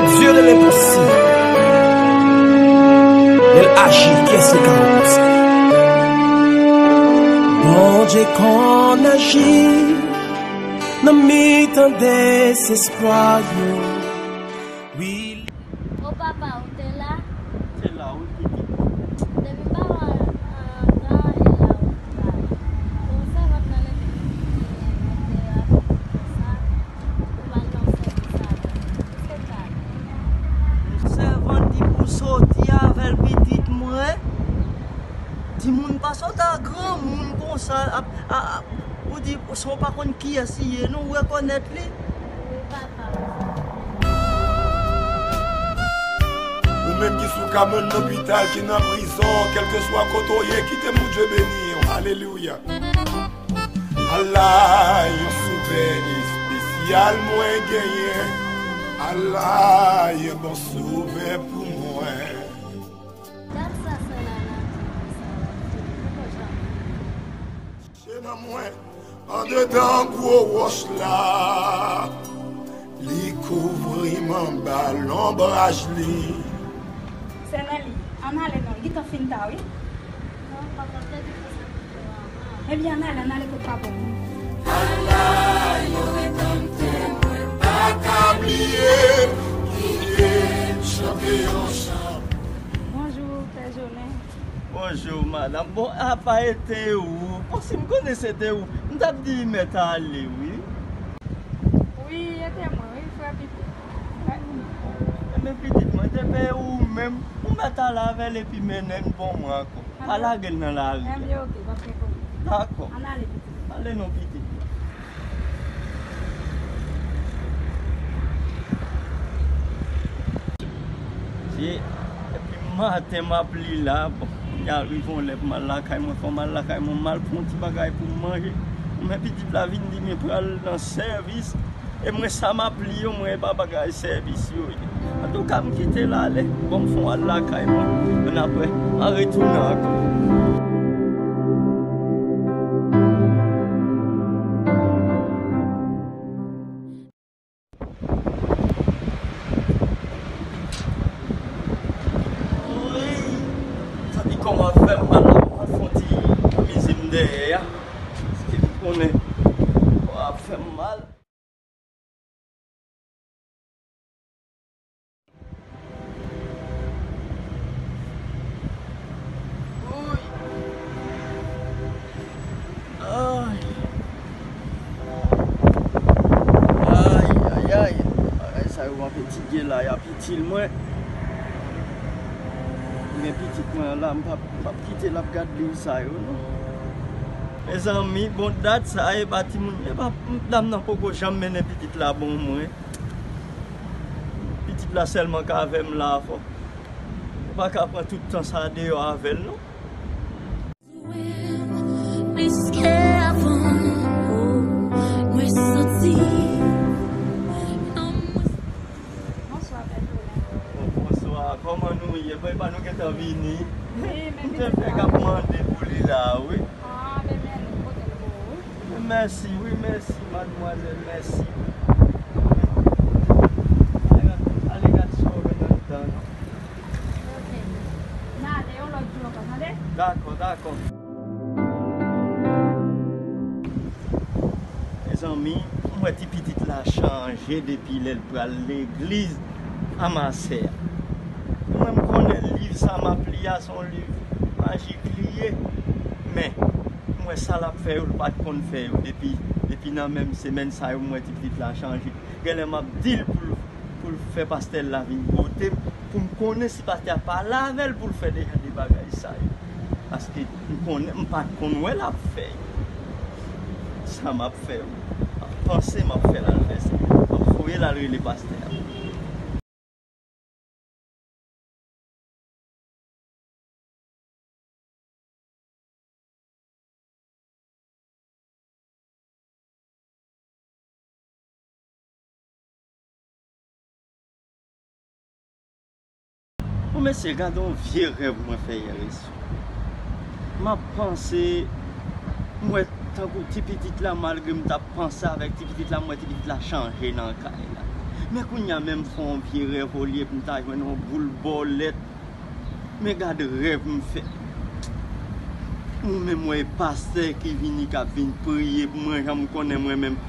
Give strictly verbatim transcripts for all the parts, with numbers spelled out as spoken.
Dieu de l'impossible. Lè l aji, kiyès ki ka repoze? Bondye konn aji nan mitan dezespwa yo. Wi. O papa, ou te la? Te la, wi, pitit. Depi m pa wè w andan e la ou pa. Bon, sèvant nan legliz ki te rakonte m konsa, ou pral nan sèvis avè l. Èske m ka ale? Sèvant di pou soti avè l, pitit mwen. Timoun pa sot a granmoun konsa, ap, a, a, ou di, san w pa konn kiyès li ye, non, ou rekonèt li. Ou menm ki sou kabann lopital, ki nan prizon, kèlkeswa kote w ye, kite Bondye beni w. Alelouya. Ala yon souvè espesyal mwen genyen. Ala yon bon souvè pou mwen. Dat sa sè Lala di mwen sa, l ap fini, poko janm. Mache nan mwen, andedan gwo wòch la, li kouvri m anba lonbraj li. Sè Nèli, ann ale non, li gentan fin ta wi. Non, papa, te di konsa pou yo anvan. Ebyen, ann ale, ann ale kot papa w. Ala yon Redanmtè mwen pa ka bliye, kite m chante yon chan. Bonjou, Pè Jolen. Bonjou, madanm. Bon, apa e te ou? Bon, si m konnen se te ou, m t ap di mèt ale, wi. Wi, e te mwen, wi, frè Pipo. Ebyen, pitit mwen, te pe ou menm, ou mèt ale avè l epi mennen l ban mwen ankò. Pa lage l nan lari a. Ebyen, oke, p ap gen pwoblèm. Dakò. Ann ale, pitit. Ale non, pitit mwen. Se, epi maten m ap li la, bon, kounye a rive yon lè pou m al lakay mwen, fò m al lakay mwen, m al pran yon ti bagay pou m manje. Men pitit la vin di m pral nan sèvis, e mwen sa m ap li yo, mwen e pa bagay sèvis yo ye. Antouka, m kite l ale, bon, m fon al lakay mwen, annapre, m a retounen ankò. Wi, sa di kò m ap fè m mal la, m al fon ti mize m dèyè a. Paske m konnen kò ap fè m mal. Ay. Ay, ay, ay. Bagay sa yo m ap etidye la, y ap itil mwen. Men pitit mwen an la, m p ap, m p ap kite l ap gad liv sa yo, non. Mezanmi, bon, dat sa, e pa timoun, e pa, dam nan poko janm mennen pitit la ban mwen. Pitit la sèlman ka avè m la, fò. Ou pa ka pran tout tan sa deyò avè l, non. Plis ke avan, oh, mwen santi. Bonswa, Pè Jolen. Oh, bonswa, kòman nou ye? Bon, e pa nou gentan vini? Wi, men m te fèk ap mande pou li la, wi. Ah, ben, men nou pote l pou ou, wi. Mèsi, wi, mèsi, madmwazèl, mèsi. Ale gad, ale gad sa w gen anndan, non. Ok. N ale yon lòt jou ankò, tande? Dakò, dakò. Mezanmi, m wè ti pitit la chanje depi lè l pral legliz a Masè a. Mwen, m konnen liv sa m ap li a, se yon liv majik li ye. Men, m wè sa l ap fè yo, l pa t konn fè yo. Depi, depi nan menm semèn sa yo, m wè ti pitit la chanje. Genlè m ap di l pou l, pou l fè pastè l la vin kote m, pou m konnen si pastè a pale avè l pou l fè de jan de bagay sa yo. Paske m konnen, m pa t konn wè l ap fè yo. Sa m ap fè yo, m ap panse m ap fè l al fè sa. M ap voye l al rele pastè a. Bon, mesye, gade yon vye rèv mwen fè yè swa. M ap panse, m wè tankou ti pitit la, malgre m t ap panse avèk ti pitit la, m wè ti pitit la chanje nan kay la. Men kounye a menm fè yon vye rèv olye pou m ta jwenn yon boul bòlèt. Men gad rèv m fè. Mwen menm wè pastè ki vini k ap vin priye pou mwen, jan m konnen mwen menm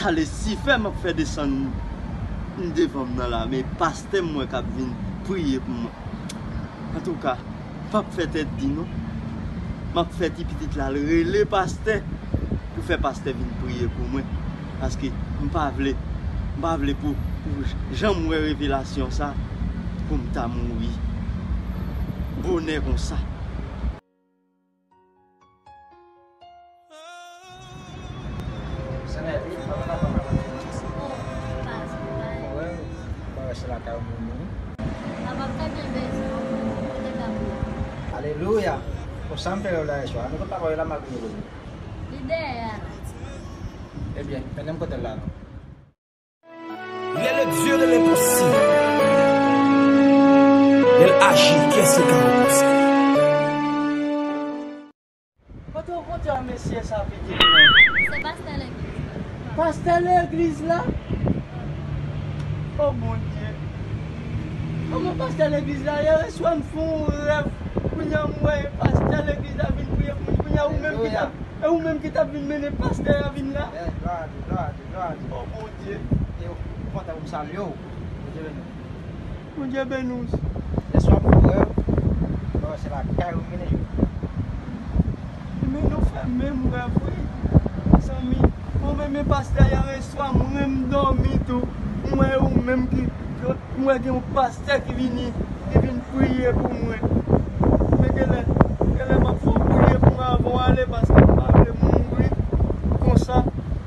ta Lisifè m ap fè desann devan m nan la, men pastè m wè k ap vin priye pou mwen. Antouka, m p ap fè tèt di non. M ap fè ti pitit la al rele pastè pou fè pastè vin priye pou mwen. Paske m pa vle, m pa vle pou, pou jan m wè revelasyon sa, pou m ta mouri bonè konsa. Senatris, kòman n ap fè? Frè, bagay se lakay ou moun wi. Papa, m ta byen bezwen w, ou te ka priye. Alelouya! Konsa m fè rèv la yèswa. Nou kot papa w ye la, m al priye pou li. Li dèyè a la. Ebyen, mennen m kote l la non. Il est le Dieu de l'impossible. Il agit, qu'est-ce qui est impossible? Kote w kote a mesye sa pitit mwen? Se pastè legliz la. Pastè legliz la? O Bondye. Kòman pastè legliz la? Yè swa m fè yon rèv. Kounye a m wè pastè legliz la vin priye pou mwen. Kounye a ou menm ki t ap, e ou menm ki t ap vin mennen pastè a vin la? Glwa a Dye, glwa a Dye, glwa a Dye. O Bondye. E ou kontan pou m salye w? Bondye beni w. Bondye beni w. Yèswa m fè rèv. Bon, se lakay ou m vini jodi a. Men nou fè menm rèv wi, zanmi. Bon, men, men pastè, yè swa mwen m dòmi tou. M wè ou menm ki, m wè gen yon pastè ki vini, ki vin priye pou mwen. Men genlè, genlè m ap fè w priye pou mwen avan w ale, paske m pa vle mouri konsa.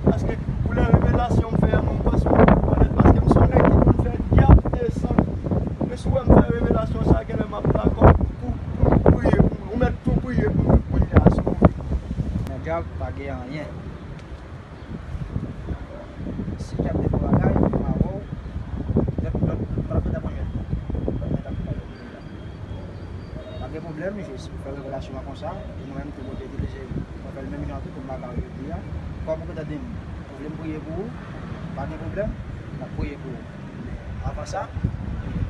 Paske pou lè revelasyon m fè a, mwen panse w rekonèt, paske m se yon nèg ki konn fè dyab desann. Men si w wè m fè revelasyon sa, genlè m ap dakò pou, pou nou priye pou mwen. Ou mèt tou priye pou mwen kounye a, si w vle. Nan dyab pa gen anyen. Si dyab te gen bagay, m avè w, lòt, lòt, lòt, lòt, lòt, lòt, lòt, lòt, lòt, lòt, Pa gen pwoblèm, jis ou fè revelasyon an konsa, e mwen menm tou, Bondye dirije m, mwen fè l menm jan tou pou m pa ka jodi a. Kòm ou gentan di m, ou vle m priye pou ou, pa gen pwoblèm, m ap priye pou ou. Men avan sa,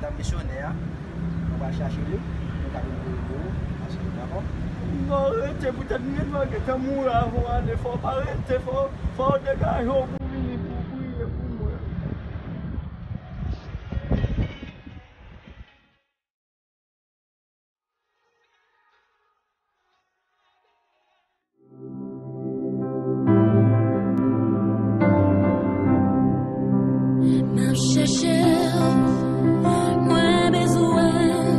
dam misyonè a, nou pral chache li, nou ka vin priye pou ou, ansanm, dakò? Non, rete, poutèt m gen dwa gentan mouri avan w ale, fò w pa rete, fò, fò w degaje w pou w vini pou w priye pou mwen. M ap chèche w, mwen bezwen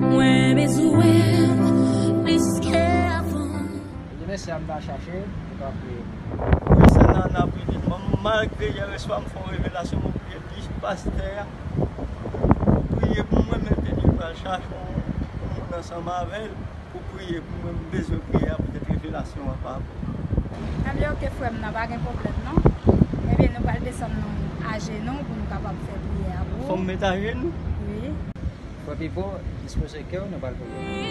w, mwen bezwen w plis ke avan. Ebyen, mesye a m ta chache, ou ka priye. Wi, sè Nana, priye pou mwen. Malgre yè swa m fè yon revelasyon, mwen priye plis pastè a. Priye pou mwen, men te di pral chache yon moun ansanm avè l pou priye pou mwen. M bezwen priyè a poutèt revelasyon an pa rapò. Ebyen, oke, frè m nan, pa gen pwoblèm non. Ebyen, nou pral desann nou ajenou pou nou kapab fè priyè a pou ou. Fò m met ajenou? Wi. Frè Pipo, dispoze kè w, nou pral priye.